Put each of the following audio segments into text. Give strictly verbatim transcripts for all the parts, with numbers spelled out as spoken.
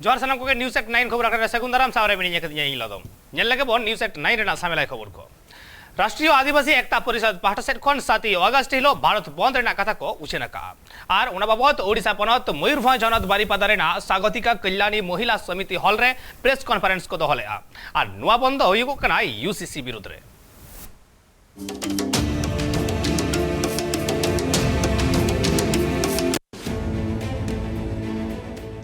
ᱡᱚᱦᱟᱨ ᱥᱟᱱᱟᱢ ᱠᱚᱜᱮ, ᱱᱤᱭᱩᱡᱽ ᱮᱴ ᱱᱟᱭᱤᱱ ᱠᱷᱚᱵᱚᱨ ᱟᱠᱷᱲᱟ ᱨᱮ ᱥᱟᱹᱜᱩᱱ ᱫᱟᱨᱟᱢ᱾ ᱥᱟᱶᱨᱮ ᱢᱤᱱᱟᱹᱧᱟ ᱠᱟᱹᱫᱤᱧᱟ ᱤᱧ ᱞᱚᱫᱚᱢ᱾ ᱧᱮᱞ ᱞᱮᱜᱮ ᱵᱚᱱ ᱱᱤᱭᱩᱡᱽ ᱮᱴ ᱱᱟᱭᱤᱱ ᱨᱮᱱᱟᱜ ᱥᱟᱢᱮᱞᱟᱭ ᱠᱷᱚᱵᱚᱨ ᱠᱚ᱾ ᱨᱟᱥᱴᱨᱤᱭᱚ ᱟᱹᱫᱤᱵᱟᱹᱥᱤ ᱮᱠᱛᱟ ᱯᱚᱨᱤᱥᱚᱫᱽ ᱯᱟᱦᱴᱟ ᱥᱮᱫ ᱠᱷᱚᱱ ᱥᱟᱛᱮᱭ ᱚᱜᱟᱥᱴ ᱦᱤᱞᱳᱜ ᱵᱷᱟᱨᱚᱛ ᱵᱚᱱᱫ ᱨᱮᱱᱟᱜ ᱠᱟᱛᱷᱟ ᱠᱚ ᱩᱪᱷᱟᱹᱱ ᱟᱠᱟᱫᱼᱟ᱾ ᱟᱨ ᱚᱱᱟ ᱵᱟᱵᱚᱛ ᱳᱰᱤᱥᱟ ᱯᱚᱱᱚᱛ ᱢᱚᱭᱩᱨᱵᱷᱚᱸᱡᱽ ᱦᱚᱱᱚᱛ ᱵᱟᱨᱤᱯᱟᱫᱟ ᱨᱮᱱᱟᱜ ᱥᱟᱜᱚᱛᱤᱠᱟ ᱠᱚᱞᱭᱟᱱᱤ ᱢᱚᱦᱤᱞᱟ ᱥᱚᱢᱤᱛᱤ ᱦᱚᱞ ᱨᱮ ᱯᱨᱮᱥ ᱠᱚᱱᱯᱷᱟᱨᱮᱱᱥ ᱠᱚ ᱫᱚᱦᱚ ᱞᱮᱫᱼᱟ᱾ ᱟᱨ ᱱᱚᱣᱟ ᱵᱚᱱᱫᱚ ᱦᱩᱭᱩᱜᱚᱜ ᱠᱟᱱᱟ ᱤᱭᱩ ᱥᱤ ᱥᱤ ᱵᱤᱨᱩᱫᱽ ᱨᱮ᱾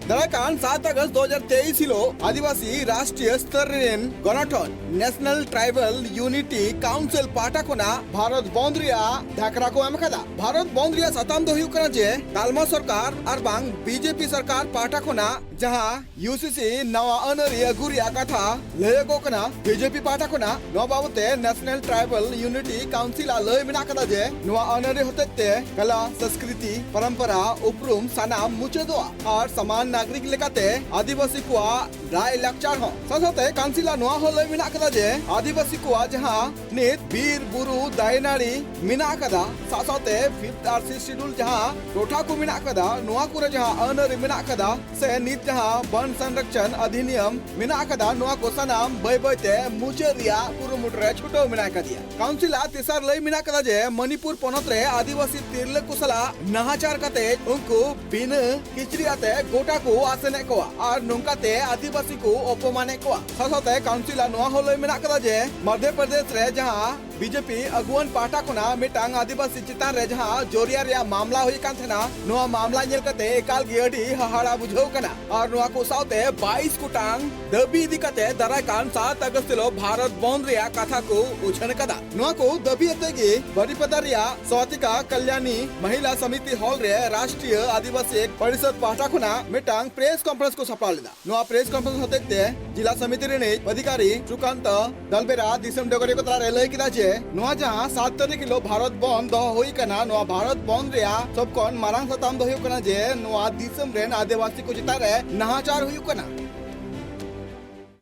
ᱫᱟᱨᱟᱭ ᱠᱟᱱ ᱥᱟᱛ ᱟᱜᱚᱥᱴ ᱫᱩ ᱦᱟᱡᱟᱨ ᱛᱮᱭᱤᱥ ᱦᱤᱞᱳᱜ ᱟᱹᱫᱤᱵᱟᱹᱥᱤ ᱨᱟᱥᱴᱨᱤᱭᱚ ᱥᱛᱚᱨ ᱨᱮᱱ ᱜᱚᱱᱚᱴᱷᱚᱱ ᱱᱮᱥᱱᱟᱞ ᱴᱨᱟᱭᱵᱟᱞ ᱭᱩᱱᱤᱴᱤ ᱠᱟᱣᱩᱱᱥᱤᱞ ᱯᱟᱦᱴᱟ ᱠᱷᱚᱱᱟᱜ ᱵᱷᱟᱨᱚᱛ ᱵᱚᱱᱫ ᱨᱮᱭᱟᱜ ᱰᱟᱠᱨᱟ ᱠᱚ ᱮᱢ ᱟᱠᱟᱫᱟ᱾ ᱵᱷᱟᱨᱚᱛ ᱵᱚᱱᱫ ᱨᱮᱭᱟᱜ ᱥᱟᱛᱟᱢ ᱫᱚ ᱦᱩᱭᱩᱜ ᱠᱟᱱᱟ ᱡᱮ ᱛᱟᱞᱢᱟ ᱥᱚᱨᱠᱟᱨ ᱟᱨ ᱵᱟᱝ ᱵᱤ ᱡᱮ ᱯᱤ ᱥᱚᱨᱠᱟᱨ ᱯᱟᱦᱴᱟ ᱠᱷᱚᱱᱟᱜ ᱡᱟᱦᱟᱸ ᱤᱭᱩ ᱥᱤ ᱥᱤ ᱱᱟᱣᱟ ᱟᱹᱱ ᱟᱹᱨᱤ ᱟᱹᱜᱩ ᱨᱮᱭᱟᱜ ᱠᱟᱛᱷᱟ ᱞᱟᱹᱭᱚᱜᱚᱜ ᱠᱟᱱᱟ ᱵᱤ ᱡᱮ ᱯᱤ ᱯᱟᱦᱴᱟ ᱠᱷᱚᱱᱟᱜ᱾ ᱱᱚᱣᱟ ᱵᱟᱵᱚᱛ ᱛᱮ ᱱᱮᱥᱱᱟᱞ ᱴᱨᱟᱭᱵᱟᱞ ᱭᱩᱱᱤᱴᱤ ᱠᱟᱣᱩᱱᱥᱤᱞ ᱟᱜ ᱞᱟᱹᱭ ᱢᱮᱱᱟᱜ ᱟᱠᱟᱫᱟ ᱡᱮ ᱱᱚᱣᱟ ᱟᱹᱱ ᱟᱹᱨᱤ ᱦᱚᱛᱮᱡ ᱛᱮ ᱠᱟᱞᱟ, ᱥᱚᱸᱥᱠᱨᱤᱛᱤ, ᱯᱚᱨᱚᱢᱯᱚᱨᱟ, ᱩᱯᱨᱩᱢ ᱥᱟᱱᱟᱢ ᱢᱩᱪᱟᱹᱫᱚᱜᱼᱟ ᱟᱨ ᱥᱚᱢᱟᱱ ᱱᱟᱜᱚᱨᱤᱠ ᱞᱮᱠᱟᱛᱮ ᱟᱹᱫᱤᱵᱟᱹᱥᱤ ᱠᱚᱣᱟᱜ ᱞᱟᱭ ᱞᱟᱠᱪᱟᱨ ᱦᱚᱸ᱾ ᱥᱟᱶ ᱥᱟᱶᱛᱮ ᱠᱟᱣᱩᱱᱥᱤᱞ ᱟᱜ ᱱᱚᱣᱟ ᱦᱚᱸ ᱞᱟᱹᱭ ᱢᱮᱱᱟᱜ ᱟᱠᱟᱫᱟ ᱡᱮ ᱟᱹᱫᱤᱵᱟᱹᱥᱤ ᱠᱚᱣᱟᱜ ᱡᱟᱦᱟᱸ ᱱᱤᱛ ᱵᱤᱨ ᱵᱩᱨᱩ ᱫᱟᱨᱮ ᱱᱟᱹᱲᱤ ᱢᱮᱱᱟᱜ ᱟᱠᱟᱫᱟ, ᱥᱟᱶ ᱥᱟᱶᱛᱮ ᱯᱷᱤᱯᱛᱷ ᱟᱨ ᱥᱤᱠᱥ ᱥᱤᱰᱩᱞ ᱡᱟᱦᱟᱸ ᱴᱚᱴᱷᱟ ᱠᱚ ᱢᱮᱱᱟᱜ ᱟᱠᱟᱫᱟ, ᱱᱚᱣᱟ ᱠᱚᱨᱮ ᱡᱟᱦᱟᱸ ᱟᱹᱱ ᱟᱹᱨᱤ ᱢᱮᱱᱟᱜ ᱟᱠᱟᱫᱟ, ᱥᱮ ᱱᱤᱛ ᱡᱟᱦᱟᱸ ᱵᱚᱱ ᱥᱚᱝᱨᱚᱠᱷᱚᱱ ᱚᱫᱷᱤᱱᱤᱭᱚᱢ ᱢᱮᱱᱟᱜ ᱟᱠᱟᱫᱟ, ᱱᱚᱣᱟ ᱠᱚ ᱥᱟᱱᱟᱢ ᱵᱟᱹᱭ ᱵᱟᱹᱭ ᱛᱮ ᱢᱩᱪᱟᱹᱫ ᱨᱮᱭᱟᱜ ᱠᱩᱨᱩᱢᱩᱴᱩ ᱨᱮ ᱪᱷᱩᱴᱟᱹᱣ ᱢᱮᱱᱟᱜ ᱟᱠᱟᱫᱮᱭᱟ᱾ ᱠᱟᱣᱩᱱᱥᱤᱞ ᱟᱜ ᱛᱮᱥᱟᱨ ᱞᱟᱹᱭ ᱢᱮᱱᱟᱜ ᱟᱠᱟᱫᱟ ᱡᱮ ᱢᱚᱱᱤᱯᱩᱨ ᱯᱚᱱᱚᱛ ᱨᱮ ᱟᱹᱫᱤᱵᱟᱹᱥᱤ ᱛᱤᱨᱞᱟᱹ ᱠᱚ ᱥᱟᱞᱟᱜ ᱱᱟᱦᱟᱪᱟᱨ ᱠᱟᱛᱮ ᱩᱱᱠᱩ ᱵᱤᱱᱟᱹ ᱠᱤᱪᱨᱤᱡ ᱟᱛᱮ ᱜᱚᱴᱟ ᱠᱚ ᱟᱥᱮᱱᱮᱫ ᱠᱚᱣᱟ ᱟᱨ ᱱᱚᱝᱠᱟᱛᱮ ᱟᱹᱫᱤᱵᱟᱹᱥᱤ ᱠᱚ ᱚᱯᱚᱢᱟᱱᱮᱫ ᱠᱚᱣᱟ᱾ ᱥᱟᱶ ᱥᱟᱶᱛᱮ ᱠᱟᱣᱩᱱᱥᱤᱞ ᱟᱜ ᱱᱚᱣᱟ ᱦᱚᱸ ᱞᱟᱹᱭ ᱢᱮᱱᱟᱜ ᱟᱠᱟᱫᱟ ᱡᱮ ᱢᱚᱫᱷᱭᱚ ᱯᱨᱚᱫᱮᱥ ᱨᱮ ᱡᱟᱦᱟᱸ ᱵᱤ ᱡᱮ ᱯᱤ ᱟᱹᱜᱩᱣᱟᱹᱱ ᱯᱟᱦᱴᱟ ᱠᱷᱚᱱᱟᱜ ᱢᱤᱫᱴᱟᱝ ᱟᱹᱫᱤᱵᱟᱹᱥᱤ ᱪᱮᱛᱟᱱ ᱨᱮ ᱡᱟᱦᱟᱸ ᱡᱚᱨᱤᱭᱟ ᱨᱮᱭᱟᱜ ᱢᱟᱢᱞᱟ ᱦᱩᱭ ᱠᱟᱱ ᱛᱟᱦᱮᱱᱟ, ᱱᱚᱣᱟ ᱢᱟᱢᱞᱟ ᱧᱮᱞ ᱠᱟᱛᱮ ᱮᱠᱟᱞ ᱜᱮ ᱟᱹᱰᱤ ᱦᱟᱦᱟᱲᱟ ᱵᱩᱡᱷᱟᱹᱣ ᱠᱟᱱᱟ᱾ ᱟᱨ ᱱᱚᱣᱟ ᱠᱚ ᱥᱟᱶᱛᱮ ᱵᱟᱭᱤᱥ ᱜᱚᱴᱟᱝ ᱫᱟᱹᱵᱤ ᱤᱫᱤ ᱠᱟᱛᱮ ᱫᱟᱨᱟᱭ ᱠᱟᱱ ᱥᱟᱛ ᱟᱜᱚᱥᱴ ᱦᱤᱞᱳᱜ ᱵᱷᱟᱨᱚᱛ ᱵᱚᱱᱫ ᱨᱮᱭᱟᱜ ᱠᱟᱛᱷᱟ ᱠᱚ ᱩᱪᱷᱟᱹᱱ ᱟᱠᱟᱫᱟ᱾ ᱱᱚᱣᱟ ᱠᱚ ᱫᱟᱹᱵᱤ ᱟᱛᱮ ᱜᱮ ᱵᱟᱨᱤᱯᱟᱫᱟ ᱨᱮᱭᱟᱜ ᱥᱟᱣᱟᱛᱤᱠᱟ ᱠᱟᱞᱭᱟᱱᱤ ᱢᱚᱦᱤᱞᱟ ᱥᱚᱢᱤᱛᱤ ᱦᱚᱞ ᱨᱮ ᱨᱟᱥᱴᱨᱤᱭᱚ ᱟᱹᱫᱤᱵᱟᱹᱥᱤ ᱯᱚᱨᱤᱥᱚᱫᱽ ᱯᱟᱦᱴᱟ ᱠᱷᱚᱱᱟᱜ ᱢᱤᱫᱴᱟᱝ ᱯᱨᱮᱥ ᱠᱚᱱᱯᱷᱟᱨᱮᱱᱥ ᱠᱚ ᱥᱟᱯᱲᱟᱣ ᱞᱮᱫᱟ᱾ ᱱᱚᱣᱟ ᱯᱨᱮᱥ ᱠᱚᱱᱯᱷᱟᱨᱮᱱᱥ ᱦᱚᱛᱮᱡ ᱛᱮ ᱡᱤᱞᱟ ᱥᱚᱢᱤᱛᱤ ᱨᱤᱱᱤᱡ ᱚᱫᱷᱤᱠᱟᱨᱤ ᱥᱩᱠᱟᱱᱛ ᱫᱟᱞᱵᱮᱨᱟ ᱫᱤᱥᱚᱢ ᱰᱚᱜᱚᱨᱤᱭᱟᱹ ᱠᱚ ᱛᱟᱞᱟᱨᱮ ᱞᱟᱹᱭ ᱠᱮᱫᱟ ᱡᱮ ᱱᱚᱣᱟ ᱡᱟᱦᱟᱸ ᱥᱟᱛ ᱛᱟᱹᱨᱤᱠᱷ ᱦᱤᱞᱳᱜ ᱵᱷᱟᱨᱚᱛ ᱵᱚᱱᱫ ᱫᱚᱦᱚ ᱦᱩᱭ ᱠᱟᱱᱟ, ᱱᱚᱣᱟ ᱵᱷᱟᱨᱚᱛ ᱵᱚᱱᱫ ᱨᱮᱭᱟᱜ ᱥᱚᱵ ᱠᱷᱚᱱ ᱢᱟᱨᱟᱝ ᱥᱟᱛᱟᱢ ᱫᱚ ᱦᱩᱭᱩᱜ ᱠᱟᱱᱟ ᱡᱮ ᱱᱚᱣᱟ ᱫᱤᱥᱚᱢ ᱨᱮᱱ ᱟᱹᱫᱤᱵᱟᱹᱥᱤ ᱠᱚ ᱪᱮᱛᱟᱱ ᱨᱮ ᱱᱟᱦᱟᱪᱟᱨ ᱦᱩᱭᱩᱜ ᱠᱟᱱᱟ᱾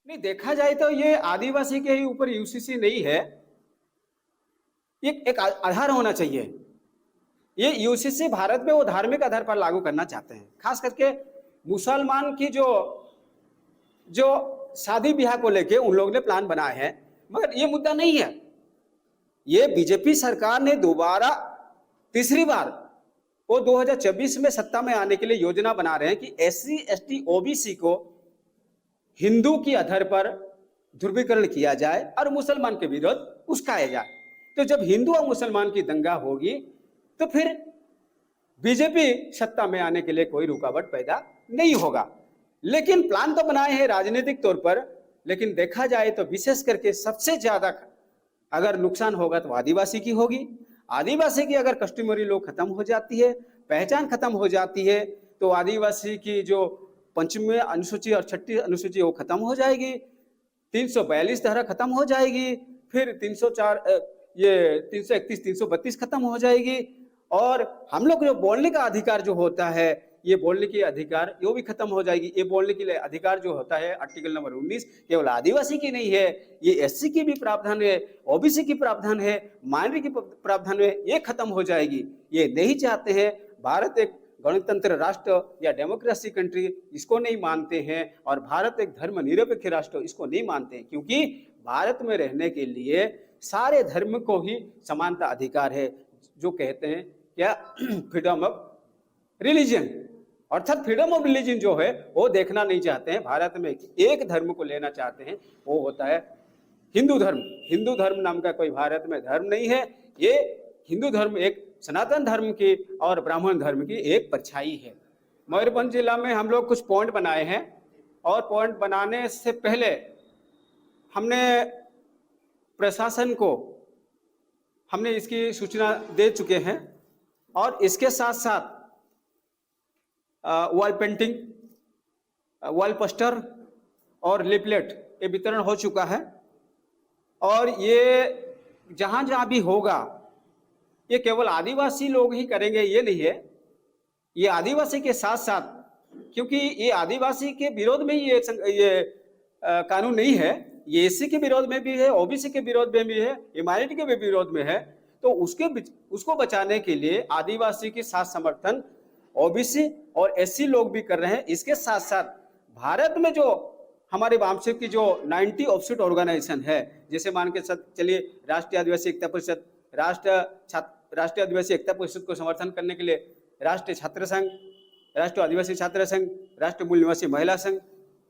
नहीं, देखा जाए तो ये आदिवासी के ही ऊपर यू सी सी नहीं है, ये एक आधार होना चाहिए। ये यू सी सी भारत में वो धार्मिक आधार पर लागू करना चाहते हैं, खास करके मुसलमान की जो जो शादी ब्याह को लेके उन लोग ने प्लान बनाए हैं, मगर ये मुद्दा नहीं है। ये बीजेपी सरकार ने दोबारा तीसरी बार वो दो हज़ार चौबीस में सत्ता में आने के लिए योजना बना रहे हैं कि एससी, एसटी, ओबीसी को हिंदू की आधार पर ध्रुवीकरण किया जाए और मुसलमान के विरोध उस्काया जाए। तो जब हिंदू और मुसलमान की दंगा होगी तो फिर बीजेपी सत्ता में आने के लिए कोई रुकावट पैदा नहीं होगा। लेकिन प्लान तो बनाए हैं राजनीतिक तौर पर, लेकिन देखा जाए तो विशेष करके सबसे ज्यादा अगर नुकसान होगा तो आदिवासी की होगी। आदिवासी की अगर कस्टमरी लॉ खत्म हो जाती है, पहचान खत्म हो जाती है, तो आदिवासी की जो पंचमी अनुसूची और छठी अनुसूची वो खत्म हो जाएगी, तीन सौ बयालीस धारा खत्म हो जाएगी, फिर तीन सौ चार, अ, ये तीन सौ इकतीस, तीन सौ बत्तीस खत्म हो जाएगी। और हम लोग जो बोलने का अधिकार जो होता है, ये बोलने की अधिकार, ये भी खत्म हो जाएगी। ये बोलने के लिए अधिकार जो होता है आर्टिकल नंबर उन्नीस, केवल आदिवासी की नहीं है, ये एससी की भी प्रावधान है, ओबीसी की प्रावधान है, माइनॉरिटी की प्रावधान है, ये खत्म हो जाएगी। ये नहीं चाहते हैं। भारत एक गणतंत्र राष्ट्र या डेमोक्रेसी कंट्री, इसको नहीं मानते हैं, और भारत एक धर्मनिरपेक्ष राष्ट्र, इसको नहीं मानते हैं, क्योंकि भारत में रहने के लिए सारे धर्म को ही समानता अधिकार है, जो कहते हैं क्या, फ्रीडम ऑफ रिलीजन, अर्थात फ्रीडम ऑफ रिलीजन जो है वो देखना नहीं चाहते हैं भारत में, एक धर्म को लेना चाहते हैं, वो होता है हिंदू धर्म। हिंदू धर्म नाम का कोई भारत में धर्म नहीं है। ये हिंदू धर्म एक सनातन धर्म की और ब्राह्मण धर्म की एक परछाई है। मयूरभंज जिला में हम लोग कुछ पॉइंट बनाए हैं, और पॉइंट बनाने से पहले हमने प्रशासन को, हमने इसकी सूचना दे चुके हैं, और इसके साथ साथ वॉल पेंटिंग, वॉल पोस्टर और लिपलेट, ये वितरण हो चुका है। और ये जहाँ जहाँ भी होगा, ये केवल आदिवासी लोग ही करेंगे, ये नहीं है, ये आदिवासी के साथ साथ, क्योंकि ये आदिवासी के विरोध में ये संग-, ये, अ, कानून नहीं है, ये एससी के विरोध में भी है, ओबीसी के विरोध में भी है, ह्यूमैनिटी के भी विरोध में है। तो उसके बिच-, उसको बचाने के लिए आदिवासी के साथ समर्थन ओबीसी और एससी लोग भी कर रहे हैं। इसके साथ साथ भारत में जो हमारे वामसेव की जो नाइंटी ऑफशूट ऑर्गेनाइजेशन है, जैसे मान के चल- चलिए, राष्ट्रीय आदिवासी एकता परिषद, राष्ट्र छात्र राष्ट्रीय आदिवासी एकता परिषद को समर्थन करने के लिए राष्ट्रीय छात्र संघ, राष्ट्रीय आदिवासी छात्र संघ, राष्ट्रीय मूल निवासी महिला संघ,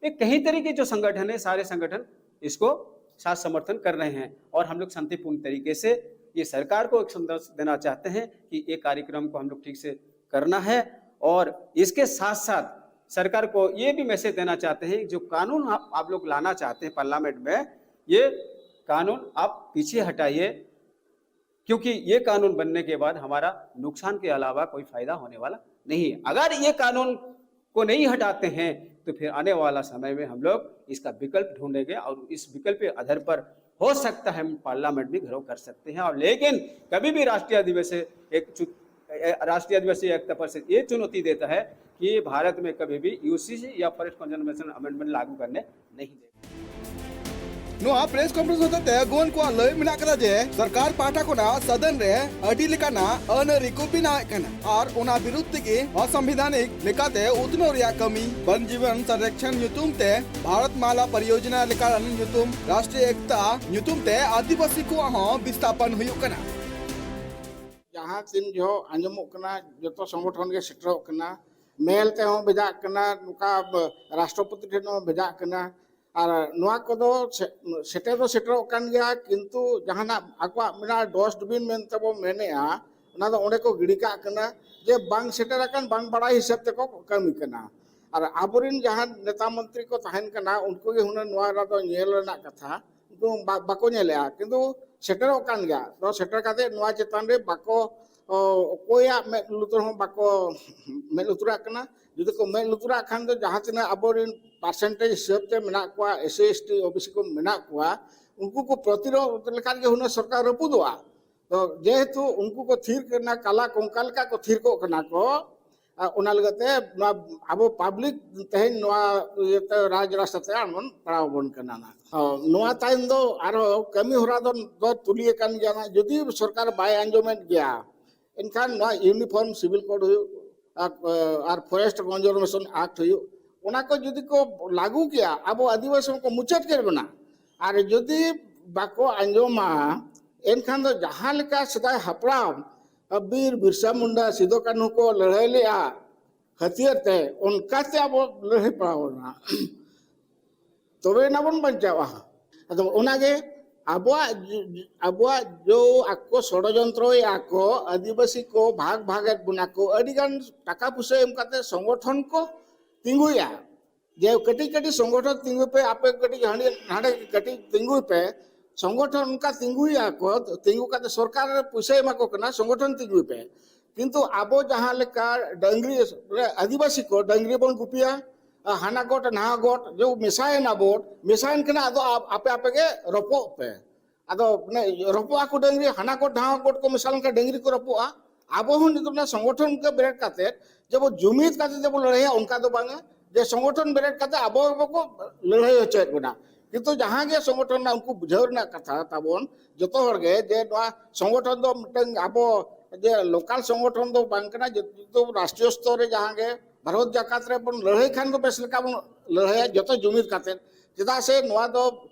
ये कई तरह के जो संगठन है, सारे संगठन इसको साथ समर्थन कर रहे हैं और हम लोग शांतिपूर्ण तरीके से ये सरकार को एक संदेश देना चाहते हैं कि ये कार्यक्रम को हम लोग ठीक से करना है। और इसके साथ साथ सरकार को ये भी मैसेज देना चाहते हैं, जो कानून आप, आप लोग लाना चाहते हैं पार्लियामेंट में, ये कानून आप पीछे हटाइए, क्योंकि ये कानून बनने के बाद हमारा नुकसान के अलावा कोई फायदा होने वाला नहीं है। अगर ये कानून को नहीं हटाते हैं तो फिर आने वाला समय में हम लोग इसका विकल्प ढूंढेंगे और इस विकल्प के आधार पर हो सकता है हम पार्लियामेंट भी घेराव कर सकते हैं। और लेकिन कभी भी राष्ट्रीय आदिवासी एक चु- ए- राष्ट्रीय आदिवासी एकता परिषद ये चुनौती देता है कि भारत में कभी भी यूसीसी या फॉरेस्ट कंजर्वेशन अमेंडमेंट लागू करने नहीं देगा। ᱱᱚᱣᱟ ᱯᱨᱮᱥ ᱠᱚᱱᱯᱷᱟᱨᱮᱱᱥ ᱦᱚᱛᱮᱛᱮ ᱟᱹᱜᱩᱣᱟᱹᱱ ᱠᱚᱣᱟᱜ ᱞᱟᱹᱭ ᱢᱮᱱᱟᱜ ᱠᱟᱫᱟ ᱡᱮ ᱥᱚᱨᱠᱟᱨ ᱯᱟᱦᱴᱟ ᱠᱷᱚᱱᱟᱜ ᱥᱚᱫᱚᱱ ᱨᱮ ᱟᱹᱰᱤ ᱞᱮᱠᱟᱱᱟᱜ ᱟᱹᱱ ᱟᱹᱨᱤ ᱠᱚ ᱵᱮᱱᱟᱣᱮᱫ ᱠᱟᱱᱟ ᱟᱨ ᱚᱱᱟ ᱵᱤᱨᱩᱫᱷ ᱛᱮᱜᱮ ᱚᱥᱟᱝᱵᱤᱫᱷᱟᱱᱤᱠ ᱞᱮᱠᱟᱛᱮ ᱩᱛᱱᱟᱹᱣ ᱨᱮᱭᱟᱜ ᱠᱟᱹᱢᱤ ᱵᱚᱱ ᱡᱤᱵᱚᱱ ᱥᱚᱨᱮᱠᱥᱚᱱ ᱧᱩᱛᱩᱢ ᱛᱮ ᱵᱷᱟᱨᱚᱛ ᱢᱟᱞᱟ ᱯᱚᱨᱤᱭᱳᱡᱚᱱᱟ ᱞᱮᱠᱟᱱ ᱧᱩᱛᱩᱢ ᱨᱟᱥᱴᱨᱤᱭᱚ ᱮᱠᱛᱟ ᱧᱩᱛᱩᱢ ᱛᱮ ᱟᱹᱫᱤᱵᱟᱹᱥᱤ ᱠᱚᱣᱟᱜ ᱦᱚᱸ ᱵᱤᱥᱛᱷᱟᱯᱚᱱ ᱦᱩᱭᱩᱜ ᱠᱟᱱᱟ᱾ ᱡᱟᱦᱟᱸ ᱛᱤᱱ ᱡᱚᱦᱚᱜ ᱟᱸᱡᱚᱢᱚᱜ ᱠᱟᱱᱟ, ᱡᱚᱛᱚ ᱥᱚᱝᱜᱚᱴᱷᱚᱱ ᱜᱮ ᱥᱮᱴᱮᱨᱚᱜ ᱠᱟᱱᱟ, ᱢᱮᱞ ᱛᱮᱦᱚᱸ ᱵᱷᱮᱡᱟᱜ ᱠᱟᱱᱟ, ᱱᱚᱝᱠᱟ ᱵ- ᱨᱟᱥᱴᱨᱚᱯᱚᱛᱤ ᱴᱷᱮᱱ ᱦᱚᱸ ᱵᱷᱮᱡᱟᱜ ᱠᱟᱱᱟ᱾ ᱟᱨ ᱱᱚᱣᱟ ᱠᱚᱫᱚ ᱥᱮ- ᱥᱮᱴᱮᱨ ᱫᱚ ᱥᱮᱴᱮᱨᱚᱜ ᱠᱟᱱ ᱜᱮᱭᱟ, ᱠᱤᱱᱛᱩ ᱡᱟᱦᱟᱱᱟᱜ ᱟᱠᱚᱣᱟᱜ ᱢᱮᱱᱟᱜᱼᱟ ᱰᱚᱥᱴᱵᱤᱱ ᱢᱮᱱᱛᱮ ᱵᱚ ᱢᱮᱱᱮᱜᱼᱟ, ᱚᱱᱟ ᱫᱚ ᱚᱸᱰᱮ ᱠᱚ ᱜᱤᱰᱤ ᱠᱟᱜ ᱠᱟᱱᱟ᱾ ᱡᱮ ᱵᱟᱝ ᱥᱮᱴᱮᱨ ᱟᱠᱟᱱ, ᱵᱟᱝ ᱵᱟᱲᱟᱭ ᱦᱤᱥᱟᱹᱵ ᱛᱮᱠᱚ ᱠᱟᱹᱢᱤ ᱠᱟᱱᱟ᱾ ᱟᱨ ᱟᱵᱚᱨᱮᱱ ᱡᱟᱦᱟᱸ ᱱᱮᱛᱟ ᱢᱚᱱᱛᱨᱤ ᱠᱚ ᱛᱟᱦᱮᱱ ᱠᱟᱱᱟ, ᱩᱱᱠᱩ ᱜᱮ ᱦᱩᱱᱟᱹᱝ ᱱᱚᱣᱟ ᱨᱮᱱᱟᱜ ᱫᱚ ᱧᱮᱞ ᱨᱮᱱᱟᱜ ᱠᱟᱛᱷᱟ, ᱩᱱᱠᱩ ᱵᱟ- ᱵᱟᱠᱚ ᱧᱮᱞᱮᱜᱼᱟ, ᱠᱤᱱᱛᱩ ᱥᱮᱴᱮᱨᱚᱜ ᱠᱟᱱ ᱜᱮᱭᱟ᱾ ᱛᱚ ᱥᱮᱴᱮᱨ ᱠᱟᱛᱮ ᱱᱚᱣᱟ ᱪᱮᱛᱟᱱ ᱨᱮ ᱵᱟᱠᱚ ᱚ, ᱚᱠᱚᱭᱟᱜ ᱢᱮᱫ ᱞᱩᱛᱩᱨ ᱦᱚᱸ ᱵᱟᱠᱚ ᱢᱮᱫ ᱞᱩᱛᱩᱨᱟᱜ ᱠᱟᱱᱟ᱾ ᱡᱩᱫᱤ ᱠᱚ ᱢᱮᱫ ᱞᱩᱛᱩᱨᱟᱜ ᱠᱷᱟᱱ ᱫᱚ ᱡᱟᱦᱟᱸ ᱛᱤᱱᱟᱹᱜ ᱟᱵᱚᱨᱮᱱ ᱯᱟᱨᱥᱮᱱᱴᱮᱡᱽ ᱦᱤᱥᱟᱹᱵ ᱛᱮ ᱢᱮᱱᱟᱜ ᱠᱚᱣᱟ, S C S T O B C ᱠᱚ ᱢᱮᱱᱟᱜ ᱠᱚᱣᱟ, ᱩᱱᱠᱩ ᱠᱚ ᱯᱨᱚᱛᱤᱨᱳᱫᱷ ᱞᱮᱠᱷᱟᱱ ᱜᱮ ᱦᱩᱱᱟᱹᱝ ᱥᱚᱨᱠᱟᱨ ᱨᱟᱹᱯᱩᱫᱚᱜᱼᱟ᱾ ᱛᱚ ᱡᱮᱦᱮᱛᱩ ᱩᱱᱠᱩ ᱠᱚ ᱛᱷᱤᱨ ᱠᱟᱱᱟ, ᱠᱟᱞᱟ ᱠᱚ ᱚᱱᱠᱟ ᱞᱮᱠᱟ ᱠᱚ ᱛᱷᱤᱨ ᱠᱚᱜ ᱠᱟᱱᱟ ᱠᱚ, ᱟᱨ ᱚᱱᱟ ᱞᱮᱠᱟᱛᱮ ᱱᱚᱣᱟ ᱟᱵᱚ ᱯᱟᱵᱽᱞᱤᱠ ᱛᱮᱦᱮᱧ ᱱᱚᱣᱟ ᱤᱭᱟᱹᱛᱮ ᱨᱟᱡᱽ ᱨᱟᱥᱛᱟ ᱛᱮ ᱟᱬᱜᱚᱱ ᱯᱟᱲᱟᱣ ᱟᱵᱚᱱ ᱠᱟᱱᱟ ᱱᱟᱜ᱾ ᱦᱚᱸ, ᱱᱚᱣᱟ ᱛᱟᱭᱚᱢ ᱫᱚ ᱟᱨᱦᱚᱸ ᱠᱟᱹᱢᱤ ᱦᱚᱨᱟ ᱫᱚ, ᱫᱚ ᱛᱩᱞᱤ ᱟᱠᱟᱱ ᱜᱮᱭᱟ ᱱᱟᱜ᱾ ᱡᱩᱫᱤ ᱥᱚᱨᱠᱟᱨ ᱵᱟᱭ ᱟᱸᱡᱚᱢᱮᱫ ᱜᱮᱭᱟ, ᱮᱱᱠᱷᱟᱱ ᱱᱚᱣᱟ ᱤᱭᱩᱱᱤᱯᱷᱚᱨᱢ ᱥᱤᱵᱤᱞ ᱠᱳᱰ ᱦᱩᱭᱩᱜ ᱟᱨ, ᱟᱨ ᱯᱷᱚᱨᱮᱥᱴ ᱠᱚᱱᱡᱟᱨᱵᱷᱮᱥᱚᱱ ᱟᱠᱴ ᱦᱩᱭᱩᱜ, ᱚᱱᱟ ᱠᱚ ᱡᱩᱫᱤ ᱠᱚ ᱞᱟᱹᱜᱩ ᱠᱮᱭᱟ, ᱟᱵᱚ ᱟᱹᱫᱤᱵᱟᱹᱥᱤ ᱠᱚ ᱢᱩᱪᱟᱹᱫ ᱠᱮᱫ ᱵᱚᱱᱟ᱾ ᱟᱨ ᱡᱩᱫᱤ ᱵᱟᱠᱚ ᱟᱸᱡᱚᱢᱟ, ᱮᱱᱠᱷᱟᱱ ᱫᱚ ᱡᱟᱦᱟᱸ ᱞᱮᱠᱟ ᱥᱮᱫᱟᱭ ᱦᱟᱯᱲᱟᱢ ᱵᱤᱨ ᱵᱤᱨᱥᱟ ᱢᱩᱱᱰᱟ, ᱥᱤᱫᱩ ᱠᱟᱹᱱᱦᱩ ᱠᱚ ᱞᱟᱹᱲᱦᱟᱹᱭ ᱞᱮᱜᱼᱟ ᱦᱟᱹᱛᱭᱟᱹᱨ ᱛᱮ, ᱚᱱᱠᱟᱛᱮ ᱟᱵᱚ ᱞᱟᱹᱲᱦᱟᱹᱭ ᱯᱟᱲᱟᱣ ᱵᱚᱱᱟ᱾ ᱛᱚᱵᱮ ᱮᱱᱟ ᱵᱚᱱ ᱵᱟᱧᱪᱟᱣᱟ᱾ ᱟᱫᱚ ᱚᱱᱟᱜᱮ ᱟᱵᱚᱣᱟᱜ, ᱟᱵᱚᱣᱟᱜ ᱡᱚ ᱟᱠᱚ ᱥᱚᱲᱚᱡᱚᱱᱛᱨᱚᱭᱮᱫᱼᱟ ᱠᱚ, ᱟᱹᱫᱤᱵᱟᱹᱥᱤ ᱠᱚ ᱵᱷᱟᱜᱽ ᱵᱷᱟᱜᱽ ᱮᱫ ᱵᱚᱱᱟ ᱠᱚ, ᱟᱹᱰᱤᱜᱟᱱ ᱴᱟᱠᱟ ᱯᱩᱭᱥᱟᱹ ᱮᱢ ᱠᱟᱛᱮ ᱥᱚᱝᱜᱚᱴᱷᱚᱱ ᱠᱚ ᱛᱤᱸᱜᱩᱭᱟ᱾ ᱡᱮ ᱠᱟᱹᱴᱤᱡ ᱠᱟᱹᱴᱤᱡ ᱥᱚᱝᱜᱚᱴᱷᱚᱱ ᱛᱤᱸᱜᱩᱭ ᱯᱮ, ᱟᱯᱮ ᱠᱟᱹᱴᱤᱡ ᱦᱟᱸᱰᱮ ᱱᱟᱰᱮ ᱠᱟᱹᱴᱤᱡ ᱛᱤᱸᱜᱩᱭ ᱯᱮ, ᱥᱚᱝᱜᱚᱴᱷᱚᱱ ᱚᱱᱠᱟ ᱛᱤᱸᱜᱩᱭᱟ ᱠᱚ, ᱛᱤᱸᱜᱩ ᱠᱟᱛᱮ ᱥᱚᱨᱠᱟᱨ ᱨᱮ ᱯᱩᱭᱥᱟᱹ ᱮᱢᱟ ᱠᱚ ᱠᱟᱱᱟ, ᱥᱚᱝᱜᱚᱴᱷᱚᱱ ᱛᱤᱸᱜᱩᱭ ᱯᱮ᱾ ᱠᱤᱱᱛᱩ ᱟᱵᱚ ᱡᱟᱦᱟᱸ ᱞᱮᱠᱟ ᱰᱟᱹᱝᱨᱤ, ᱟᱹᱫᱤᱵᱟᱹᱥᱤ ᱠᱚ ᱰᱟᱹᱝᱨᱤ ᱵᱚᱱ ᱜᱩᱯᱤᱭᱟ, ᱦᱟᱱᱟ ᱜᱚᱴ ᱱᱟᱣᱟ ᱜᱚᱴ, ᱡᱮ ᱢᱮᱥᱟᱭᱮᱱᱟ ᱵᱚᱱ, ᱢᱮᱥᱟᱭᱮᱱ ᱠᱟᱱᱟ, ᱟᱫᱚ ᱟᱯᱮ ᱟᱯᱮ ᱜᱮ ᱨᱚᱯᱚᱜ ᱯᱮ᱾ ᱟᱫᱚ ᱢᱟᱱᱮ ᱨᱚᱯᱚᱜ ᱟᱠᱚ ᱰᱟᱹᱝᱨᱤ, ᱦᱟᱱᱟ ᱜᱚᱴ ᱱᱟᱣᱟ ᱜᱚᱴ ᱠᱚ ᱢᱮᱥᱟ ᱞᱮᱱᱠᱷᱟᱱ ᱰᱟᱹᱝᱨᱤ ᱠᱚ ᱨᱚᱯᱚᱜᱼᱟ᱾ ᱟᱵᱚ ᱦᱚᱸ ᱱᱤᱛᱚᱜ ᱚᱱᱟ ᱥᱚᱝᱜᱚᱴᱷᱚᱱ ᱠᱚ ᱵᱮᱨᱮᱫ ᱠᱟᱛᱮ ᱡᱮ ᱵᱚ ᱡᱩᱢᱤᱫ ᱠᱟᱛᱮ ᱡᱮ ᱵᱚ ᱞᱟᱹᱲᱦᱟᱹᱭᱟ, ᱚᱱᱠᱟ ᱫᱚ ᱵᱟᱝᱟ ᱡᱮ ᱥᱚᱝᱜᱚᱴᱷᱚᱱ ᱵᱮᱨᱮᱫ ᱠᱟᱛᱮ ᱟᱵᱚ ᱜᱮᱵᱚ ᱠᱚ ᱞᱟᱹᱲᱦᱟᱹᱭ ᱦᱚᱪᱚᱭᱮᱫ ᱵᱚᱱᱟ᱾ ᱠᱤᱱᱛᱩ ᱡᱟᱦᱟᱸ ᱜᱮ ᱥᱚᱝᱜᱚᱴᱷᱚᱱ ᱨᱮᱱᱟᱜ ᱩᱱᱠᱩ ᱵᱩᱡᱷᱟᱹᱣ ᱨᱮᱱᱟᱜ ᱠᱟᱛᱷᱟ ᱛᱟᱵᱚᱱ, ᱡᱚᱛᱚ ᱦᱚᱲ ᱜᱮ ᱡᱮ ᱱᱚᱣᱟ ᱥᱚᱝᱜᱚᱴᱷᱚᱱ ᱫᱚ ᱢᱤᱫᱴᱟᱝ ᱟᱵᱚ ᱡᱮ ᱞᱳᱠᱟᱞ ᱥᱚᱝᱜᱚᱴᱷᱚᱱ ᱫᱚ ᱵᱟᱝ ᱠᱟᱱᱟ, ᱡᱚᱛᱚ ᱨᱟᱥᱴᱨᱤᱭᱚ ᱥᱛᱚᱨ ᱨᱮ ᱡᱟᱦᱟᱸ ᱜᱮ ᱵᱷᱟᱨᱚᱛ ᱡᱟᱠᱟᱛ ᱨᱮ ᱵᱚᱱ ᱞᱟᱹᱲᱦᱟᱹᱭ ᱠᱷᱟᱱ ᱫᱚ ᱵᱮᱥ ᱞᱮᱠᱟ ᱵᱚᱱ ᱞᱟᱹᱲᱦᱟᱹᱭᱟ ᱡᱚᱛᱚ ᱡᱩᱢᱤᱫ ᱠᱟᱛᱮ᱾ ᱪᱮᱫᱟᱜ ᱥᱮ ᱱᱚᱣᱟ ᱫᱚ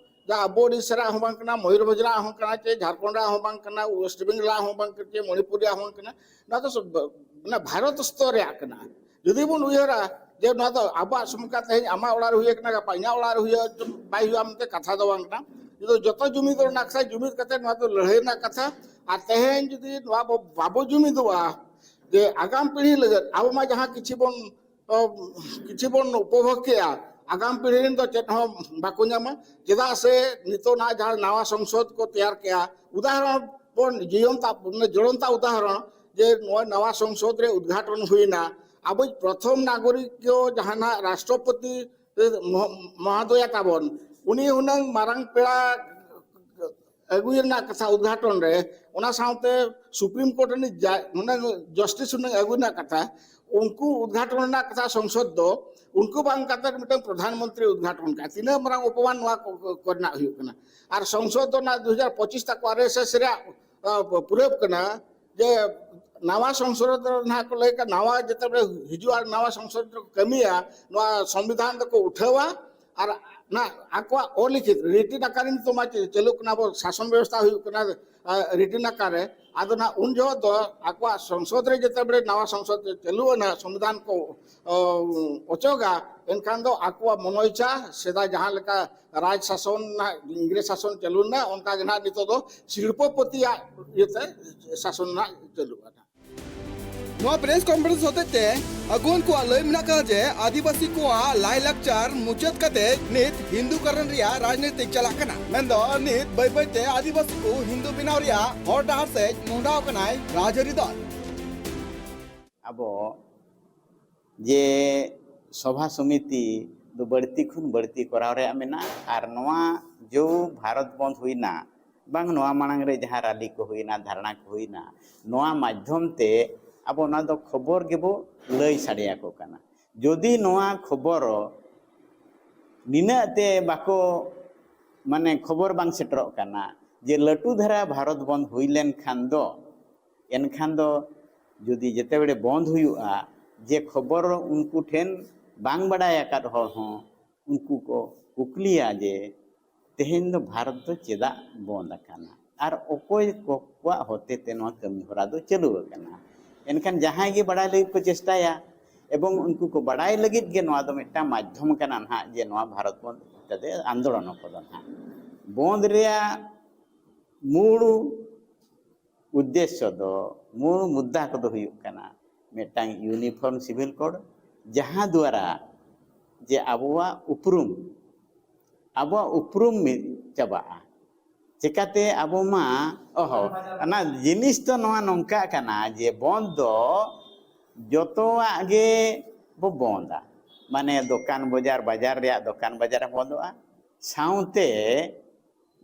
ᱡᱟ ᱟᱵᱚ ᱳᱰᱤᱥᱟ ᱨᱮᱭᱟᱜ ᱦᱚᱸ ᱵᱟᱝ ᱠᱟᱱᱟ, ᱢᱚᱭᱩᱨᱵᱷᱚᱸᱡᱽ ᱨᱮᱭᱟᱜ ᱦᱚᱸ ᱠᱟᱱᱟ, ᱪᱮ ᱡᱷᱟᱲᱠᱷᱚᱸᱰ ᱨᱮᱭᱟᱜ ᱦᱚᱸ ᱵᱟᱝ ᱠᱟᱱᱟ, ᱣᱮᱥᱴ ᱵᱮᱝᱜᱚᱞ ᱨᱮᱭᱟᱜ ᱦᱚᱸ ᱵᱟᱝ ᱠᱟᱱᱟ, ᱪᱮ ᱢᱚᱱᱤᱯᱩᱨ ᱨᱮᱭᱟᱜ ᱦᱚᱸ ᱵᱟᱝ ᱠᱟᱱᱟ, ᱱᱚᱣᱟ ᱫᱚ ᱥᱚᱵ-, ᱢᱟᱱᱮ ᱵᱷᱟᱨᱚᱛ ᱥᱛᱚᱨ ᱨᱮᱭᱟᱜ ᱠᱟᱱᱟ᱾ ᱡᱩᱫᱤ ᱵᱚᱱ ᱩᱭᱦᱟᱹᱨᱟ ᱡᱮ ᱱᱚᱣᱟ ᱫᱚ ᱟᱵᱚᱣᱟᱜ ᱥᱩᱢᱩᱝ ᱠᱟᱛᱮ ᱛᱮᱦᱮᱧ ᱟᱢᱟᱜ ᱚᱲᱟᱜ ᱨᱮ ᱦᱩᱭ ᱟᱠᱟᱱᱟ, ᱜᱟᱯᱟ ᱤᱧᱟᱹᱜ ᱚᱲᱟᱜ ᱨᱮ ᱦᱩᱭᱩᱜᱼᱟ, ᱵᱟᱭ ᱦᱩᱭᱩᱜᱼᱟ ᱢᱮᱱᱛᱮ ᱠᱟᱛᱷᱟ ᱫᱚ ᱵᱟᱝ ᱠᱟᱱᱟ᱾ ᱱᱤᱛᱚᱜ ᱡᱚᱛᱚ ᱡᱩᱢᱤᱫ ᱨᱮᱱᱟᱜ ᱠᱟᱛᱷᱟ, ᱡᱩᱢᱤᱫ ᱠᱟᱛᱮ ᱱᱚᱣᱟ ᱫᱚ ᱞᱟᱹᱲᱦᱟᱹᱭ ᱨᱮᱱᱟᱜ ᱠᱟᱛᱷᱟ᱾ ᱟᱨ ᱛᱮᱦᱮᱧ ᱡᱩᱫᱤ ᱱᱚᱣᱟ ᱵᱚ-, ᱵᱟᱵᱚ ᱡᱩᱢᱤᱫᱚᱜᱼᱟ, ᱡᱮ ᱟᱜᱟᱢ ᱯᱤᱲᱦᱤ ᱞᱟᱹᱜᱤᱫ ᱟᱵᱚ ᱢᱟ ᱡᱟᱦᱟᱸ ᱠᱤᱪᱷᱤ ᱵᱚᱱ, ᱚ, ᱠᱤᱪᱷᱤ ᱵᱚᱱ ᱩᱯᱚᱵᱷᱳᱜᱽ ᱠᱮᱜᱼᱟ, ᱟᱜᱟᱢ ᱯᱤᱲᱦᱤ ᱨᱮᱱ ᱫᱚ ᱪᱮᱫ ᱦᱚᱸ ᱵᱟᱠᱚ ᱧᱟᱢᱟ᱾ ᱪᱮᱫᱟᱜ ᱥᱮ ᱱᱤᱛᱚᱜ ᱱᱟᱜ ᱡᱟᱦᱟᱸ ᱱᱟᱣᱟ ᱥᱚᱝᱥᱚᱫ ᱠᱚ ᱛᱮᱭᱟᱨ ᱠᱮᱜᱼᱟ, ᱩᱫᱟᱦᱚᱨᱚᱱ ᱵᱚᱱ ᱡᱤᱭᱚᱱ ᱛᱟ-, ᱢᱟᱱᱮ ᱡᱚᱲᱚᱱᱛᱟ ᱩᱫᱟᱦᱚᱨᱚᱱ ᱡᱮ ᱱᱚᱣᱟ ᱱᱟᱣᱟ ᱥᱚᱝᱥᱚᱫ ᱨᱮ ᱩᱫᱽᱜᱷᱟᱴᱚᱱ ᱦᱩᱭᱱᱟ, ᱟᱵᱚᱭᱤᱡ ᱯᱨᱚᱛᱷᱚᱢ ᱱᱟᱜᱚᱨᱤᱠ ᱠᱚ ᱡᱟᱦᱟᱸ ᱱᱟᱜ ᱨᱟᱥᱴᱨᱚᱯᱚᱛᱤ ᱢᱚᱦ-, ᱢᱚᱦᱳᱫᱚᱭᱟ ᱛᱟᱵᱚᱱ, ᱩᱱᱤ ᱦᱩᱱᱟᱹᱝ ᱢᱟᱨᱟᱝ ᱯᱮᱲᱟ ᱟᱹᱜᱩᱭ ᱨᱮᱱᱟᱜ ᱠᱟᱛᱷᱟ ᱩᱫᱽᱜᱷᱟᱴᱚᱱ ᱨᱮ, ᱚᱱᱟ ᱥᱟᱶᱛᱮ ᱥᱩᱯᱨᱤᱢ ᱠᱳᱨᱴ ᱨᱤᱱᱤᱡ ᱡᱟ-, ᱦᱩᱱᱟᱹᱝ ᱡᱟᱥᱴᱤᱥ ᱦᱩᱱᱟᱹᱝ ᱟᱹᱜᱩ ᱨᱮᱱᱟᱜ ᱠᱟᱛᱷᱟ, ᱩᱱᱠᱩ ᱩᱫᱽᱜᱷᱟᱴᱚᱱ ᱨᱮᱱᱟᱜ ᱠᱟᱛᱷᱟ ᱥᱚᱝᱥᱚᱫ ᱫᱚ, ᱩᱱᱠᱩ ᱵᱟᱝ ᱠᱟᱛᱮ ᱢᱤᱫᱴᱟᱝ ᱯᱨᱚᱫᱷᱟᱱ ᱢᱚᱱᱛᱨᱤ ᱩᱫᱽᱜᱷᱟᱴᱚᱱ ᱠᱟᱜᱼᱟ᱾ ᱛᱤᱱᱟᱹᱜ ᱢᱟᱨᱟᱝ ᱚᱯᱚᱢᱟᱱ ᱱᱚᱣᱟ ᱠᱚ-, ᱠᱚ-, ᱠᱚᱨᱮᱱᱟᱜ ᱦᱩᱭᱩᱜ ᱠᱟᱱᱟ᱾ ᱟᱨ ᱥᱚᱝᱥᱚᱫ ᱫᱚ ᱚᱱᱟ ᱫᱩ ᱦᱟᱡᱟᱨ ᱯᱚᱸᱪᱤᱥ ᱛᱟᱠᱚ ᱟᱨ ᱮᱥ ᱮᱥ ᱨᱮᱭᱟᱜ, ᱟ, ᱯᱩᱨᱟᱹᱣ ᱠᱟᱱᱟ ᱡᱮ ᱱᱟᱣᱟ ᱥᱚᱝᱥᱚᱫ ᱨᱮ ᱱᱟᱦᱟᱜ ᱠᱚ ᱞᱟᱹᱭ ᱠᱟᱜ, ᱱᱟᱣᱟ ᱡᱮᱛᱮ ᱵᱮᱲᱮ ᱦᱤᱡᱩᱜᱼᱟ, ᱱᱟᱣᱟ ᱥᱚᱝᱥᱚᱫ ᱨᱮᱠᱚ ᱠᱟᱹᱢᱤᱭᱟ, ᱱᱚᱣᱟ ᱥᱚᱝᱵᱤᱫᱷᱟᱱ ᱫᱚᱠᱚ ᱩᱴᱷᱟᱹᱣᱟ ᱟᱨ ᱱᱟ ᱟᱠᱚᱣᱟᱜ ᱚᱞᱤᱠᱷᱤᱛ ᱨᱤᱴᱤᱱ ᱟᱠᱟᱨ ᱨᱮ ᱱᱤᱛᱚᱜ ᱢᱟ ᱪᱮ-, ᱪᱟᱹᱞᱩᱜ ᱠᱟᱱᱟ, ᱟᱵᱚ ᱥᱟᱥᱚᱱ ᱵᱮᱵᱚᱥᱛᱷᱟ ᱦᱩᱭᱩᱜ ᱠᱟᱱᱟ, ᱟ, ᱨᱤᱴᱤᱱ ᱟᱠᱟᱨ ᱨᱮ᱾ ᱟᱫᱚ ᱱᱟᱜ ᱩᱱ ᱡᱚᱦᱚᱜ ᱫᱚ ᱟᱠᱚᱣᱟᱜ ᱥᱚᱝᱥᱚᱫ ᱨᱮ ᱡᱮᱛᱮ ᱵᱮᱲᱮ ᱱᱟᱣᱟ ᱥᱚᱝᱥᱚᱫ ᱪᱟᱹᱞᱩᱜᱼᱟ, ᱱᱟᱜ ᱥᱚᱝᱵᱤᱫᱷᱟᱱ ᱠᱚ, ᱚ, ᱚᱪᱚᱜᱟ, ᱮᱱᱠᱷᱟᱱ ᱫᱚ ᱟᱠᱚᱣᱟᱜ ᱢᱚᱱᱚ ᱤᱪᱪᱷᱟ ᱥᱮᱫᱟᱭ ᱡᱟᱦᱟᱸ ᱞᱮᱠᱟ ᱨᱟᱡᱽ ᱥᱟᱥᱚᱱ ᱱᱟᱜ, ᱤᱝᱨᱮᱡᱽ ᱥᱟᱥᱚᱱ ᱪᱟᱹᱞᱩ ᱞᱮᱱᱟ, ᱚᱱᱠᱟ ᱜᱮ ᱱᱟᱜ ᱱᱤᱛᱚᱜ ᱫᱚ ᱥᱤᱞᱯᱚᱯᱚᱛᱤᱭᱟᱜ ᱤᱭᱟᱹᱛᱮ ᱥᱟᱥᱚᱱ ᱱᱟᱜ ᱪᱟᱹᱞᱩᱜᱼᱟ ᱱᱟᱜ᱾ ᱱᱚᱣᱟ ᱯᱨᱮᱥ ᱠᱚᱱᱯᱷᱟᱨᱮᱱᱥ ᱦᱚᱛᱮᱡ ᱛᱮ ᱟᱹᱜᱩᱣᱟᱹᱱ ᱠᱚᱣᱟᱜ ᱞᱟᱹᱭ ᱢᱮᱱᱟᱜ ᱠᱟᱫᱟ ᱡᱮ ᱟᱹᱫᱤᱵᱟᱹᱥᱤ ᱠᱚᱣᱟᱜ ᱞᱟᱭᱼᱞᱟᱠᱪᱟᱨ ᱢᱩᱪᱟᱹᱫ ᱠᱟᱛᱮ ᱱᱤᱛ ᱦᱤᱱᱫᱩᱠᱚᱨᱚᱱ ᱨᱮᱭᱟᱜ ᱨᱟᱡᱽᱱᱤᱛᱤ ᱪᱟᱞᱟᱜ ᱠᱟᱱᱟ᱾ ᱢᱮᱱᱫᱚ ᱱᱤᱛ ᱵᱟᱹᱭ ᱵᱟᱹᱭ ᱛᱮ ᱟᱹᱫᱤᱵᱟᱹᱥᱤ ᱠᱚ ᱦᱤᱱᱫᱩ ᱵᱮᱱᱟᱣ ᱨᱮᱭᱟᱜ ᱦᱚᱨ ᱰᱟᱦᱟᱨ ᱥᱮᱫ ᱢᱚᱦᱰᱟᱣ ᱠᱟᱱᱟᱭ ᱨᱟᱡᱽᱟᱹᱨᱤ ᱫᱚᱞ᱾ ᱟᱵᱚ ᱡᱮ ᱥᱚᱵᱷᱟ ᱥᱚᱢᱤᱛᱤ ᱫᱚ ᱵᱟᱹᱲᱛᱤ ᱠᱷᱚᱱ ᱵᱟᱹᱲᱛᱤ ᱠᱚᱨᱟᱣ ᱨᱮᱭᱟᱜ ᱢᱮᱱᱟᱜᱼᱟ, ᱟᱨ ᱱᱚᱣᱟ ᱡᱮ ᱵᱷᱟᱨᱚᱛ ᱵᱚᱱᱫᱷ ᱦᱩᱭᱱᱟ, ᱵᱟᱝ ᱱᱚᱣᱟ ᱢᱟᱲᱟᱝ ᱨᱮ ᱡᱟᱦᱟᱸ ᱨᱟᱞᱤ ᱠᱚ ᱦᱩᱭᱱᱟ, ᱫᱷᱟᱨᱱᱟ ᱠᱚ ᱦᱩᱭᱱᱟ, ᱱᱚᱣᱟ ᱢᱟᱫᱽᱫᱷᱚᱢ ᱛᱮ ᱟᱵᱚ ᱚᱱᱟ ᱫᱚ ᱠᱷᱚᱵᱚᱨ ᱜᱮᱵᱚ ᱞᱟᱹᱭ ᱥᱟᱰᱮ ᱟᱠᱚ ᱠᱟᱱᱟ᱾ ᱡᱩᱫᱤ ᱱᱚᱣᱟ ᱠᱷᱚᱵᱚᱨ ᱱᱤᱱᱟᱹᱜ ᱛᱮ ᱵᱟᱠᱚ, ᱢᱟᱱᱮ, ᱠᱷᱚᱵᱚᱨ ᱵᱟᱝ ᱥᱮᱴᱮᱨᱚᱜ ᱠᱟᱱᱟ ᱡᱮ ᱞᱟᱹᱴᱩ ᱫᱷᱟᱨᱟ ᱵᱷᱟᱨᱚᱛ ᱵᱚᱱᱫᱷ ᱦᱩᱭ ᱞᱮᱱᱠᱷᱟᱱ ᱫᱚ, ᱮᱱᱠᱷᱟᱱ ᱫᱚ ᱡᱩᱫᱤ ᱡᱮᱛᱮ ᱵᱮᱲᱮ ᱵᱚᱱᱫᱷ ᱦᱩᱭᱩᱜᱼᱟ, ᱡᱮ ᱠᱷᱚᱵᱚᱨ ᱩᱱᱠᱩ ᱴᱷᱮᱱ ᱵᱟᱝ ᱵᱟᱰᱟᱭ ᱟᱠᱟᱫ ᱦᱚᱲ ᱦᱚᱸ ᱩᱱᱠᱩ ᱠᱚ ᱠᱩᱠᱞᱤᱭᱟ ᱡᱮ ᱛᱮᱦᱮᱧ ᱫᱚ ᱵᱷᱟᱨᱚᱛ ᱫᱚ ᱪᱮᱫᱟᱜ ᱵᱚᱱᱫ ᱟᱠᱟᱱᱟ ᱟᱨ ᱚᱠᱚᱭ ᱠᱚ, ᱠᱚᱣᱟᱜ ᱦᱚᱛᱮ ᱛᱮ ᱱᱚᱣᱟ ᱠᱟᱹᱢᱤ ᱦᱚᱨᱟ ᱫᱚ ᱪᱟᱹᱞᱩ ᱟᱠᱟᱱᱟ᱾ ᱮᱱᱠᱷᱟᱱ ᱡᱟᱦᱟᱸᱭ ᱜᱮ ᱵᱟᱰᱟᱭ ᱞᱟᱹᱜᱤᱫ ᱠᱚ ᱪᱮᱥᱴᱟᱭᱟ, ᱮᱵᱚᱝ ᱩᱱᱠᱩ ᱠᱚ ᱵᱟᱰᱟᱭ ᱞᱟᱹᱜᱤᱫ ᱜᱮ ᱱᱚᱣᱟ ᱫᱚ ᱢᱤᱫᱴᱟᱝ ᱢᱟᱫᱽᱫᱷᱚᱢ ᱠᱟᱱᱟ ᱱᱟᱦᱟᱜ, ᱡᱮ ᱱᱚᱣᱟ ᱵᱷᱟᱨᱚᱛ ᱵᱚᱱᱫ ᱠᱟᱛᱮ ᱟᱱᱫᱳᱞᱚᱱ ᱠᱚᱫᱚ ᱱᱟᱦᱟᱜ᱾ ᱵᱚᱱᱫ ᱨᱮᱭᱟᱜ ᱢᱩᱲ ᱩᱫᱽᱫᱮᱥᱥᱚ ᱫᱚ, ᱢᱩᱲ ᱢᱩᱫᱽᱫᱟ ᱠᱚᱫᱚ ᱦᱩᱭᱩᱜ ᱠᱟᱱᱟ ᱢᱤᱫᱴᱟᱝ ᱤᱭᱩᱱᱤᱯᱷᱚᱨᱢ ᱥᱤᱵᱷᱤᱞ ᱠᱳᱰ, ᱡᱟᱦᱟᱸ ᱫᱩᱣᱟᱨᱟ ᱡᱮ ᱟᱵᱚᱣᱟᱜ ᱩᱯᱨᱩᱢ, ᱟᱵᱚᱣᱟᱜ ᱩᱯᱨᱩᱢ ᱢᱤᱫ ᱪᱟᱵᱟᱜᱼᱟ᱾ ᱪᱮᱠᱟᱛᱮ ᱟᱵᱚ ᱢᱟ, ᱚᱦᱚ, ᱚᱱᱟ ᱡᱤᱱᱤᱥ ᱫᱚ ᱱᱚᱣᱟ ᱱᱚᱝᱠᱟ ᱠᱟᱱᱟ ᱡᱮ ᱵᱚᱱᱫ ᱫᱚ ᱡᱚᱛᱚᱣᱟᱜ ᱜᱮ ᱵᱚ ᱵᱚᱱᱫᱟ᱾ ᱢᱟᱱᱮ ᱫᱚᱠᱟᱱ ᱵᱟᱡᱟᱨ, ᱵᱟᱡᱟᱨ ᱨᱮᱭᱟᱜ ᱫᱚᱠᱟᱱ ᱵᱟᱡᱟᱨ ᱦᱚᱸ ᱵᱚᱱᱫᱚᱜᱼᱟ, ᱥᱟᱶᱛᱮ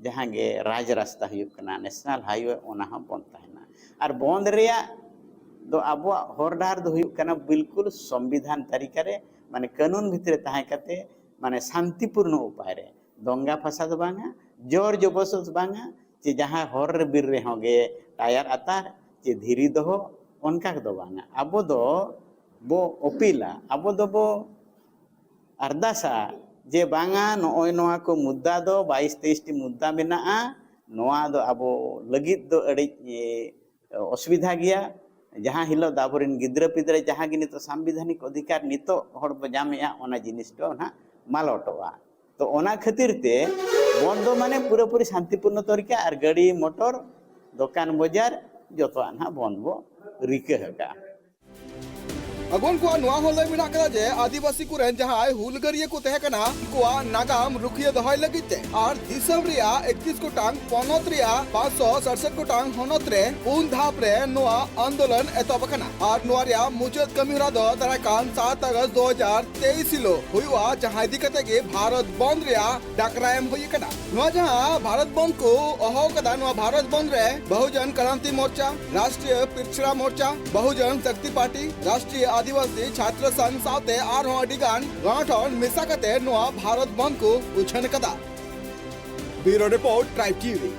ᱡᱟᱦᱟᱸ ᱜᱮ ᱨᱟᱡᱽ ᱨᱟᱥᱛᱟ ᱦᱩᱭᱩᱜ ᱠᱟᱱᱟ, ᱱᱮᱥᱱᱟᱞ ᱦᱟᱭᱣᱮ, ᱚᱱᱟ ᱦᱚᱸ ᱵᱚᱱᱫ ᱛᱟᱦᱮᱱᱟ᱾ ᱟᱨ ᱵᱚᱱᱫ ᱨᱮᱭᱟᱜ ᱫᱚ ᱟᱵᱚᱣᱟᱜ ᱦᱚᱨ ᱰᱟᱦᱟᱨ ᱫᱚ ᱦᱩᱭᱩᱜ ᱠᱟᱱᱟ ᱵᱤᱞᱠᱩᱞ ᱥᱚᱝᱵᱤᱫᱷᱟᱱ ᱛᱟᱹᱨᱤᱠᱟ ᱨᱮ, ᱢᱟᱱᱮ ᱠᱟᱹᱱᱩᱱ ᱵᱷᱤᱛᱨᱤ ᱨᱮ ᱛᱟᱦᱮᱸ ᱠᱟᱛᱮ, ᱢᱟᱱᱮ ᱥᱟᱱᱛᱤᱯᱩᱨᱱᱚ ᱩᱯᱟᱭ ᱨᱮ, ᱫᱚᱝᱜᱟ ᱯᱷᱟᱥᱟᱫ ᱵᱟᱝᱟ, ᱡᱳᱨ ᱡᱚᱵᱚᱥᱚᱛ ᱵᱟᱝᱟ, ᱪᱮ ᱡᱟᱦᱟᱸ ᱦᱚᱨ ᱨᱮ ᱵᱤᱨ ᱨᱮᱦᱚᱸ ᱜᱮ ᱴᱟᱭᱟᱨ ᱟᱛᱟᱨ ᱪᱮ ᱫᱷᱤᱨᱤ ᱫᱚᱦᱚ, ᱚᱱᱠᱟ ᱫᱚ ᱵᱟᱝᱟ᱾ ᱟᱵᱚ ᱫᱚ ᱵᱚ ᱚᱯᱤᱞᱟ, ᱟᱵᱚ ᱫᱚᱵᱚ ᱟᱨᱫᱟᱥᱟ ᱡᱮ ᱵᱟᱝᱟ, ᱱᱚᱜᱼᱚᱭ ᱱᱚᱣᱟ ᱠᱚ ᱢᱩᱫᱽᱫᱟ ᱫᱚ ᱵᱟᱭᱤᱥ ᱛᱮᱭᱤᱥ ᱴᱤ ᱢᱩᱫᱽᱫᱟ ᱢᱮᱱᱟᱜᱼᱟ, ᱱᱚᱣᱟ ᱫᱚ ᱟᱵᱚ ᱞᱟᱹᱜᱤᱫ ᱫᱚ ᱟᱹᱰᱤ, ᱮ, ᱚᱥᱩᱵᱤᱫᱷᱟ ᱜᱮᱭᱟ᱾ ᱡᱟᱦᱟᱸ ᱦᱤᱞᱳᱜ ᱫᱚ ᱟᱵᱚᱨᱮᱱ ᱜᱤᱫᱽᱨᱟᱹ ᱯᱤᱫᱽᱨᱟᱹ ᱡᱟᱦᱟᱸ ᱜᱮ ᱱᱤᱛᱚᱜ ᱥᱟᱢᱵᱤᱫᱷᱟᱱᱤᱠ ᱚᱫᱷᱤᱠᱟᱨ ᱱᱤᱛᱚᱜ ᱦᱚᱲ ᱵᱚ ᱧᱟᱢᱮᱜᱼᱟ, ᱚᱱᱟ ᱡᱤᱱᱤᱥ ᱫᱚ ᱱᱟᱦᱟᱜ ᱢᱟᱞᱚᱴᱚᱜᱼᱟ᱾ ᱛᱚ ᱚᱱᱟ ᱠᱷᱟᱹᱛᱤᱨ ᱛᱮ ᱵᱚᱱᱫ ᱫᱚ ᱢᱟᱱᱮ ᱯᱩᱨᱟᱹᱯᱩᱨᱤ ᱥᱟᱱᱛᱤᱯᱩᱨᱱᱚ ᱛᱚᱨᱤᱠᱟ ᱟᱨ ᱜᱟᱹᱰᱤ ᱢᱚᱴᱚᱨ ᱫᱚᱠᱟᱱ ᱵᱟᱡᱟᱨ ᱡᱚᱛᱚᱣᱟᱜ ᱱᱟᱦᱟᱜ ᱵᱚᱱᱫ ᱵᱚ ᱨᱤᱠᱟᱹ ᱟᱠᱟᱫᱼᱟ᱾ ᱟᱜᱚᱱ ᱠᱚᱣᱟᱜ ᱱᱚᱣᱟ ᱦᱚᱸ ᱞᱟᱹᱭ ᱢᱮᱱᱟᱜ ᱠᱟᱫᱟ ᱡᱮ ᱟᱹᱫᱤᱵᱟᱹᱥᱤ ᱠᱚᱨᱮᱱ ᱡᱟᱦᱟᱸᱭ ᱦᱩᱞᱜᱟᱹᱨᱤᱭᱟᱹ ᱠᱚ ᱛᱟᱦᱮᱸ ᱠᱟᱱᱟ, ᱩᱱᱠᱩᱣᱟᱜ ᱱᱟᱜᱟᱢ ᱨᱩᱠᱷᱤᱭᱟᱹ ᱫᱚᱦᱚᱭ ᱞᱟᱹᱜᱤᱫ ᱛᱮ ᱟᱨ ᱫᱤᱥᱚᱢ ᱨᱮᱭᱟᱜ ᱮᱠᱛᱨᱤᱥ ᱜᱚᱴᱟᱝ ᱯᱚᱱᱚᱛ ᱨᱮᱭᱟᱜ ᱯᱟᱸᱪᱥᱚ ᱥᱟᱲᱥᱚᱴ ᱜᱚᱴᱟᱝ ᱦᱚᱱᱚᱛ ᱨᱮ ᱯᱩᱱ ᱫᱷᱟᱯ ᱨᱮ ᱱᱚᱣᱟ ᱟᱱᱫᱳᱞᱚᱱ ᱮᱛᱚᱦᱚᱵ ᱟᱠᱟᱱᱟ ᱟᱨ ᱱᱚᱣᱟ ᱨᱮᱭᱟᱜ ᱢᱩᱪᱟᱹᱫ ᱠᱟᱹᱢᱤ ᱦᱚᱨᱟ ᱫᱚ ᱫᱟᱨᱟᱭ ᱠᱟᱱ ᱥᱟᱛ ᱟᱜᱚᱥᱴ ᱫᱩ ᱦᱟᱡᱟᱨ ᱛᱮᱭᱤᱥ ᱦᱤᱞᱳᱜ ᱦᱩᱭᱩᱜᱼᱟ, ᱡᱟᱦᱟᱸ ᱤᱫᱤ ᱠᱟᱛᱮ ᱜᱮ ᱵᱷᱟᱨᱚᱛ ᱵᱚᱱᱫ ᱨᱮᱭᱟᱜ ᱰᱟᱠᱨᱟ ᱮᱢ ᱦᱩᱭ ᱟᱠᱟᱱᱟ᱾ ᱱᱚᱣᱟ ᱡᱟᱦᱟᱸ ᱵᱷᱟᱨᱚᱛ ᱵᱚᱱᱫ ᱠᱚ ᱦᱚᱦᱚ ᱟᱠᱟᱫᱟ, ᱱᱚᱣᱟ ᱵᱷᱟᱨᱚᱛ ᱵᱚᱱᱫ ᱨᱮ ᱵᱚᱦᱩᱡᱚᱱ ᱠᱨᱟᱱᱛᱤ ᱢᱳᱨᱪᱟ, ᱨᱟᱥᱴᱨᱤᱭᱚ ᱯᱤᱨᱪᱷᱲᱟ ᱢᱳᱨᱪᱟ, ᱵᱚᱦᱩᱡᱚᱱ ᱥᱚᱠᱛᱤ ᱯᱟᱨᱴᱤ, ᱨᱟᱥᱴᱨᱤᱭᱚ ᱟᱹᱫᱤᱵᱟᱹᱥᱤ ᱪᱷᱟᱛᱨᱚ ᱥᱚᱝᱜᱷ ᱥᱟᱶᱛᱮ ᱟᱨᱦᱚᱸ ᱟᱹᱰᱤ ᱜᱟᱱ ᱜᱚᱱᱚᱴᱷᱚᱱ ᱢᱮᱥᱟ ᱠᱟᱛᱮ ᱱᱚᱣᱟ ᱵᱷᱟᱨᱚᱛ ᱵᱚᱱᱫ ᱠᱚ ᱩᱪᱷᱟᱹᱱ ᱟᱠᱟᱫᱟ᱾ ᱵᱤᱭᱩᱨᱳ ᱨᱤᱯᱳᱨᱴ, ᱴᱨᱟᱭᱤᱵᱽ ᱴᱤᱵᱷᱤ᱾